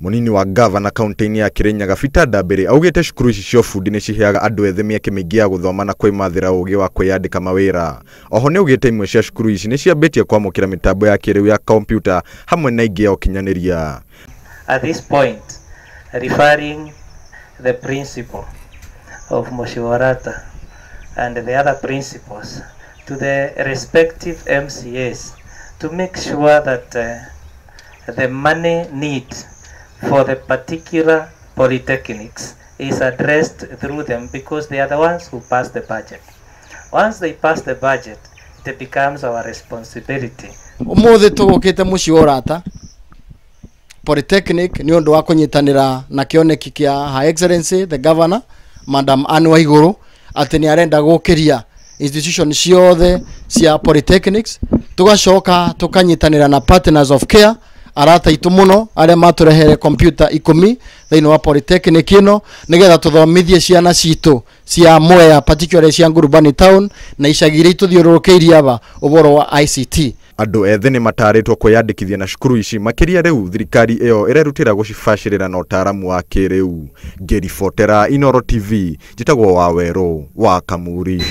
Munini wa gavana kaunti-inĩ ya Kirinyaga Peter Ndambĩrĩ augĩte cukuru ici cia ũbundi nĩ ciheaga andũ ethĩ mĩeke mĩingĩ ya gũthoma na kwĩmathĩra ũgĩ wa kwĩyandĩka mawĩra. Oho nĩ augĩte imwe cia cukuru ici nĩ ciambĩtie kwamũkĩra mĩtambo ya kĩrĩu ya kompiuta hamwe na ingĩ ya ũkinyanĩria. At this point, referring the principal of Moshiworata and the other principals to the respective MCAs to make sure that the money need for the particular polytechnics is addressed through them, because they are the ones who pass the budget. Once they pass the budget, it becomes our responsibility. Umuthi tugukite mucii wa Urata Polytechnic ni undu wa kunyitanira na kioneki kia Her Excellency the Governor Madam Anne Waiguru ati ni arenda gukiria institution ciothe cia polytechnics. Tugacoka tukanyitanira na Partners of Care, arata itu muno aria maturehere computer 10 thiini wa polytechnic ino nigetha tuthomithie ciana citu cia Mwea, particularly cia Ngurubani town na icagi iria ituthiũrũrũkĩirie aba ũhoro wa ICT. Andũ ethĩ nĩ matarĩtwo kwĩyandĩkithia na cukuru ici makĩria rĩu thirikari ĩyo ĩrerutĩra gũcibacĩrĩra na ũtaaramu wa kĩrĩu. Ngĩribotera Inooro TV, njĩtagwo Wawerũ wa Kamuri.